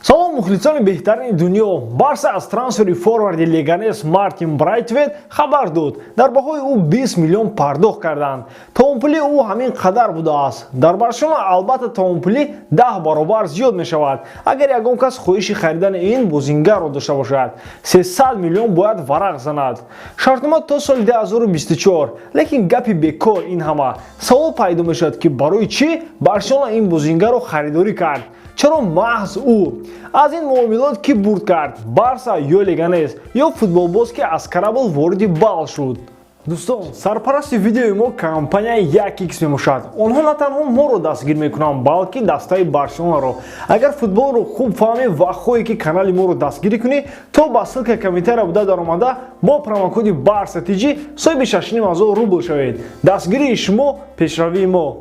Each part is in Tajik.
Салом, мухлисони беҳтарини дунё! Барса аз трансфери форварди Леганес Мартин Брайтвет хабар дод. Дар баҳои ӯ 20 миллион пардохт карданд. Тавонпулии ӯ ҳамин қадар будааст. Дар Барселона албатта тавонпулӣ 10 баробар зиёд мешавад. Агар ягон кас хоҳиши харидани ин бозингарро дошта бошад, 300 миллион бояд варақ занад. Шартнома то соли 2024. Лекин гапи бекор ин ҳама. Савол пайдо мешавад, ки барои чӣ Барселона ин бозингарро харидорӣ кард? Чаро маҳз ӯ? Аз ин муомилот кӣ бурд кард, Барса ё Леганес, ё футболбоз, ки аз корабль вориди бал шуд? Дӯстон, сарпарасти видеои мо компанияи 1x мебошад. Онҳо на танҳо моро дастгир мекунанд, балки дастаи Барселонаро. Агар футболро хуб фаҳмӣ ва хоҳӣ, ки канали моро дастгирӣ кунӣ, то ба ссылка комментария буда даромада, бо промокоди Барса TJ соҳиби 6,5 ҳазор рубл шавед. Дастгирии шумо — пешравии мо.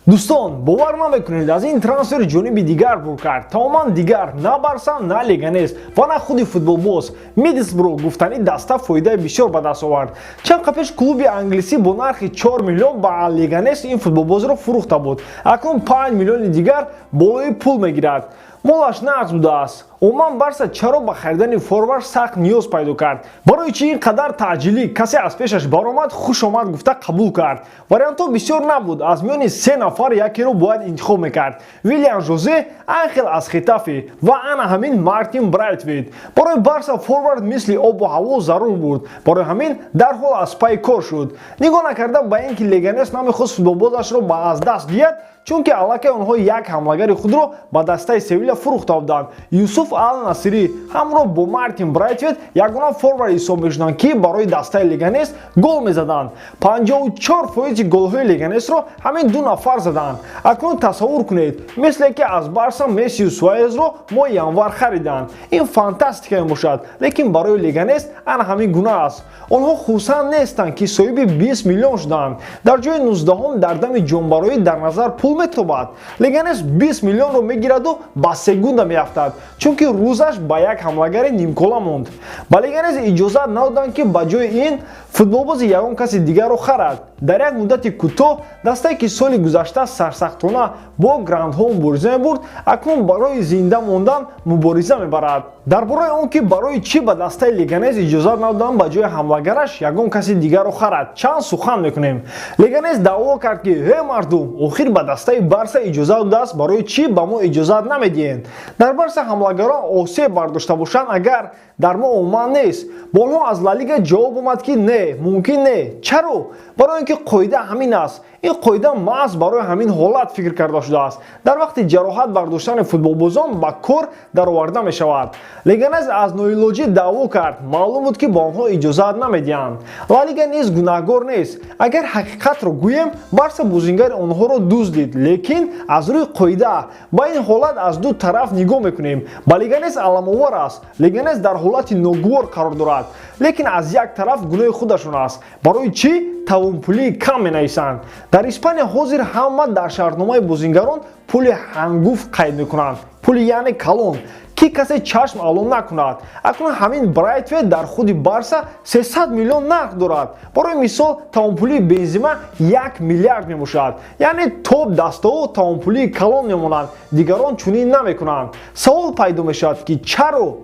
Дӯстон, бовар намекунед, аз ин трансфер ҷониби дигар бур кард, тамоман дигар: на Барса, на Леганес ва на худи футболбоз. Миддлсбро гуфтанӣ даста фоидаи бисёр ба даст овард. Чанд қабл пеш клуби англисӣ бо нархи 4 миллион ба Леганес ин футболбозро фурӯхта буд. Акнун 5 миллиони дигар болои пул мегирад. Молаш нағз будааст. Умуман, Барса чаро ба харидани форвард сахт ниёз пайдо кард? Барои чӣ ин қадар таъҷилӣ? Касе аз пешаш баромад, хуш омад гуфта қабул кард. Вариантҳо бисёр набуд, аз миёни се нафар якеро бояд интихоб мекард: Вилиан Жозе, Анхел аз Хетафе ва ана ҳамин Мартин Брайтвит. Барои Барса форвард мисли обу ҳаво зарур буд. Барои ҳамин дарҳол аз пайи кор шуд, нигоҳ накарда ба ин ки Леганес намехост футболбозашро ба аз даст диҳад, чунки аллакай онҳо як ҳамлагари худро ба дастаи Севиля фурӯхта буданд, Юсуф Ал Насирӣ. Ҳамроҳ бо Мартин Брайтвет ягона форвард ҳисоб мешуданд, ки барои дастаи Леганес гол мезаданд. 54 фоизи голҳои Леганесро ҳамин ду нафар заданд. Акнун тасаввур кунед, мисле ки аз Барса Мессию Суарезро моҳи январ хариданд. Ин фантастика мебошад, лекин барои Леганес ана ҳамин гуна аст. Онҳо хурсанд нестанд, ки соҳиби 20 миллион шуданд. Дар ҷои 19-ум дар дами ҷонбароӣ дар назар пул метобад. Леганес 20 миллионро мегираду ба Сегунда меафтад, чунки рӯзаш ба як ҳамлагари нимкола монд. Ба Леганес иҷозат надоданд, ки ба ҷои ин футболбози ягон каси дигарро харад. Дар як муддати кӯтоҳ дастае, ки соли гузашта сарсахтона бо грандҳо мубориза мебурд, акнун барои зинда мондан мубориза мебарад. Дар бораи он ки барои чӣ ба дастаи Леганес иҷозат надоданд ба ҷои ҳамлагараш ягон каси дигарро харад, чанд сухан мекунем. Леганес даъво кард, ки э мардум, охир ба дастаи Барса иҷозат додааст, барои чӣ ба мо иҷозат намедиҳед? Дар Барса ҳамлагарон осеб бардошта бошанд агар, дар мо умуман нест. Бо онҳо аз Ла Лига ҷавоб омад, ки не, мумкин не. Чаро? Барои он ки қоида ҳамин аст. Ин қоида маҳз барои ҳамин ҳолат фикр карда шудааст. Дар вақти ҷароҳат бардоштани футболбозон ба кор дароварда мешавад. Леганес аз ноилоҷӣ даъво кард. Маълум буд, ки ба онҳо иҷозат намедиҳанд. Ла Лига низ гунаҳгор нест. Агар ҳақиқатро гӯем, Барса бозингари онҳоро дуздид, лекин аз рӯи қоида. Ба ин ҳолат аз ду тараф нигоҳ мекунем. Ба Леганес аламовар аст. Леганес дар ҳолати ногувор қарор дорад, лекин аз як тараф гуноҳи худашон аст. Барои чӣ тавонпулии кам менависанд? Дар Испания ҳозир ҳама дар шартномаи бозингарон пули ҳангуфт қайд мекунанд, пули яъне калон, ки касе чашм ало накунад. Акнун ҳамин Брайтвет дар худи Барса 300 миллион нарх дорад. Барои мисол, тавонпулии Бензима 1 миллиард мебошад. Яъне топ дастаҳо тавонпулии калон мемонанд, дигарон чунин намекунанд. Савол пайдо мешавад, ки чаро?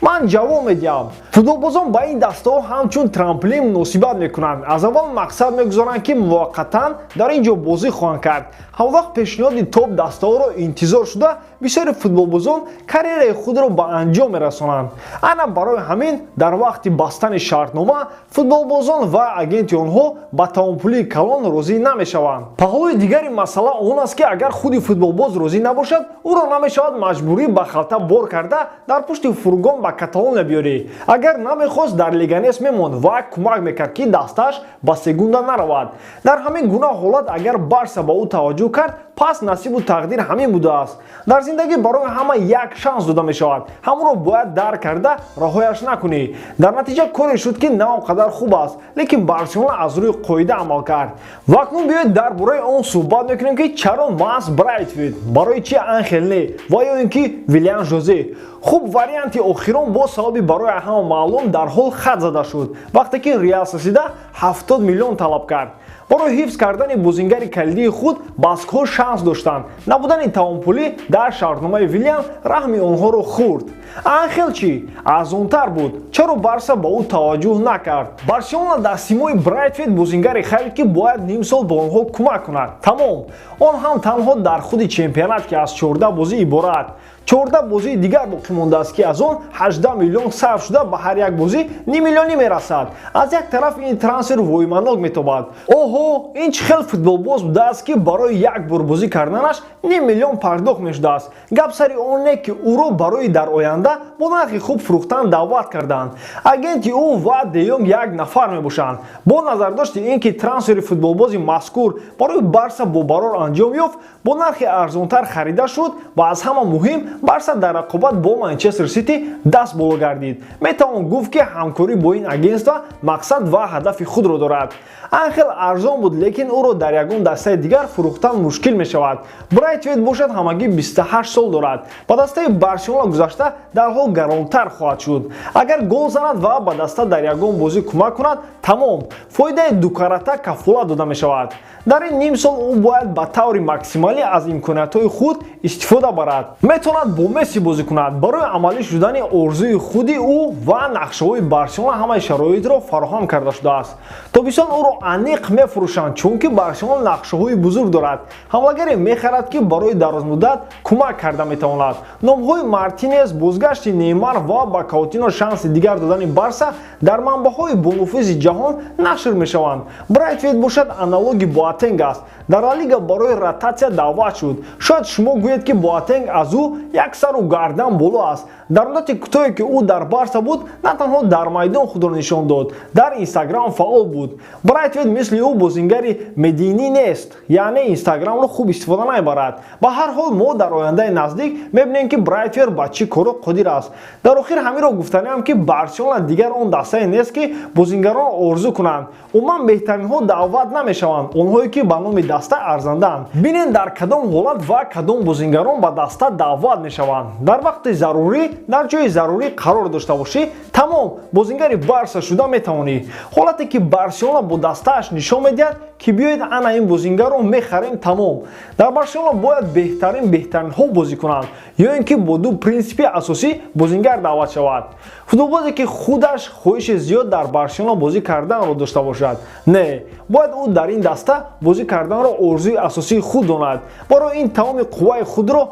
Ман ҷавоб медиҳам: футболбозон ба ин дастаҳо ҳамчун трамплин муносибат мекунанд. Аз аввал мақсад мегузоранд, ки муваққатан дар ин ҷо бозӣ хоҳанд кард. Ҳамвақт пешниҳоди топ дастаҳоро интизор шуда, бисёри футболбозон карьераи худро ба анҷом мерасонанд. Ана барои ҳамин дар вақти бастани шартнома футболбозон ва агенти онҳо ба тавонпулии калон розӣ намешаванд. Паҳлӯи дигари масъала он аст, ки агар худи футболбоз розӣ набошад, ӯро намешавад маҷбурӣ ба халта бор карда, дар пушти фургон ба Каталония биёрӣ. Агар намехост, дар Леганес мемонд ва кӯмак мекард, ки дастааш ба Сегунда наравад. Дар ҳамин гуна ҳолат, агар Барса ба ӯ таваҷҷӯҳ кард, пас насибу тақдир ҳамин будааст. Дар зиндагӣ барои ҳама як шанс дода мешавад, ҳамонро бояд дарк карда раҳояш накунӣ. Дар натиҷа коре шуд, ки на он қадар хуб аст, лекин Барселона аз рӯи қоида амал кард. Ва акнун биёед дар бораи он суҳбат мекунем, ки чаро маҳз Брайтвит, барои чи Анхел не ва ё ин ки Вилиан Жозе. Хуб, варианти охирон бо сабаби барои ҳама маълум дарҳол хат зада шуд, вақте ки Реал Сосьедад 70 миллион талаб кард. Барои ҳифз кардани бозингари калидии худ баскҳо шанс доштанд. Набудани тавонпулӣ дар шартномаи Вилям раҳми онҳоро хӯрд. Анхел чӣ арзонтар буд? Чаро Барса ба ӯ таваҷҷӯҳ накард? Барселона дар симои Брайтвейт бозингаре харид, ки бояд ним сол ба онҳо кӯмак кунад. Тамом. Он ҳам танҳо дар худи чемпионат, ки аз 14 бозӣ иборат. 14 бозии дигар боқӣ мондааст, ки аз он 18 миллион сарф шуда, ба ҳар як бозӣ ним миллионӣ мерасад. Аз як тараф ин трансфер воиманок метобад. Оҳо, ин чӣ хел футболбоз будааст, ки барои як бор бозӣ карданаш ним миллион пардохт мешудааст? Гап сари он не, ки ӯро барои дар оянда бо нархи хуб фурӯхтан даъват карданд. Агенти ӯ ва Де Йонг як нафар мебошанд. Бо назардошти ин ки трансфери футболбози мазкур барои Барса бо барор анҷом ёфт, бо нархи арзонтар харида шуд ва аз ҳама муҳим, Барса дар рақобат бо Манчестер Сити даст боло гардид. Метавон гуфт, ки ҳамкорӣ бо ин агентство мақсад ва ҳадафи худро дорад. Анхел арзон буд, лекин ӯро дар ягон дастаи дигар фурӯхтан мушкил мешавад. Брайтвейт бошад, ҳамагӣ 28 сол дорад. Ба дастаи Барселона гузашта, дарҳол гаронтар хоҳад шуд. Агар гол занад ва ба даста дар ягон бозӣ кӯмак кунад, тамом, фоидаи дукарата кафолат дода мешавад. Дар ин ним сол ӯ бояд ба таври максималӣ аз имкониятҳои худ истифода барад. Метавонад бо Месси бозӣ кунад. Барои амалӣ шудани орзуи худи ӯ ва нақшаҳои Барселона ҳамаи шароитро фароҳам карда шудааст. Тобистон ӯро аниқ мефурӯшанд, чунки Барселона нақшаҳои бузург дорад. Ҳамлагаре мехарад, ки барои дарозмуддат кӯмак карда метавонад. Номҳои Мартинес, бозгашти Неймар ва ба Каутино шанси дигар додани Барса дар манбаъҳои бонуфузи ҷаҳон нашр мешаванд. Брайтвейт бошад, аналоги Боатенг аст. Дар Ла Лига барои ротатсия даъват шуд. Шояд шумо гӯед, ки Боатенг аз ӯ як сару гардан боло аст. Дар муддати кӯтоҳе, ки ӯ дар Барса буд, на танҳо дар майдон худро нишон дод, дар Инстаграм фаъол буд. Брайтвейт мисли ӯ бозингари медийнӣ нест, яъне Инстаграмро хуб истифода намебарад. Ба ҳар ҳол, мо дар ояндаи наздик мебинем, ки Брайтвейт ба чӣ коро қодир аст. Дар охир ҳаминро гуфтаниам, ки Барселона дигар он дастае нест, ки бозингарон орзу кунанд. Умуман беҳтаринҳо даъват намешаванд, онҳое ки ба номи даста арзандаанд. Бинед, дар кадом ҳолат ва кадом бозингарон ба даста даъват мешаванд. Дар вақти зарурӣ дар ҷои зарурӣ қарор дошта бошӣ, тамом, бозингари Барса шуда метавонӣ. Ҳолате ки Барселона бо дастааш нишон медиҳад, ки биёед, ана ин бозингарро мехарем, тамом. Дар Барселона бояд беҳтарин беҳтаринҳо бозӣ кунанд ё ин ки бо ду принсипи асосӣ бозингар даъват шавад: футболбозе, ки худаш хоҳиши зиёд дар Барселона бозӣ карданро дошта бошад. Не, бояд ӯ дар ин даста бозӣ карданро орзуи асосии худ донад, барои ин тамоми қувваи худро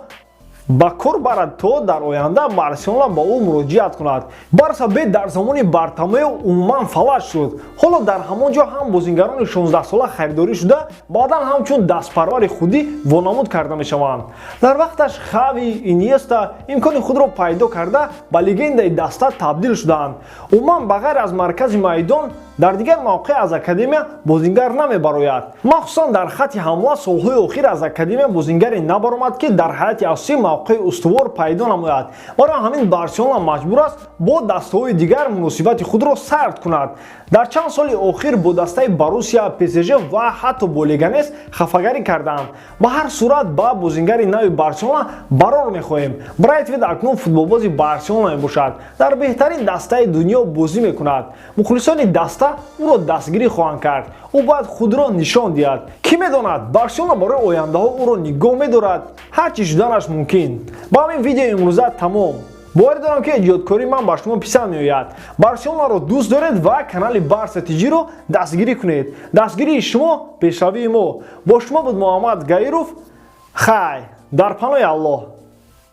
ба кор барад, то дар оянда Барселона ба ӯ муроҷиат кунад. Барса Б дар замони Бартомео умуман фалаҷ шуд. Ҳоло дар ҳамон ҷо ҳам бозингарони 16сола харидорӣ шуда, баъдан ҳамчун дастпарвари худӣ вонамуд карда мешаванд. Дар вақташ Хави, Иниеста имкони худро пайдо карда, ба легендаи даста табдил шудаанд. Умуман, ба ғайр аз маркази майдон, дар дигар мавқеъ аз академия бозингар намебарояд. Махсусан дар хатти ҳамла солҳои охир аз академия бозингаре набаромад, ки дар ҳайати асосӣ мавқеи устувор пайдо намояд. Барои ҳамин Барселона маҷбур аст бо дастаҳои дигар муносибати худро сард кунад. Дар чанд соли охир бо дастаи Боруссия, ПСЖ ва ҳатто бо Леганес хафагарӣ кардаанд. Ба ҳар сурат, ба бозингари нави Барселона барор мехоҳем. Брайтвейт акнун футболбози Барселона мебошад, дар беҳтарин дастаи дунё бозӣ мекунад. Мухлисони даста ӯро дастгирӣ хоҳанд кард. Ӯ бояд худро нишон диҳад. Кӣ медонад, Барселона барои ояндаҳо ӯро нигоҳ медорад. Ҳар чӣ шуданаш мумкин. Ба ҳамин видеои имрӯза тамом. Боварӣ дорам, ки эҷодкории ман ба шумо писанд меояд. Барселонаро дӯст доред ва канали Барса Тиҷиро дастгирӣ кунед. Дастгирии шумо пешравии мо. Бо шумо буд Муҳаммад Гаиров. Хай, дар паноҳи Аллоҳ.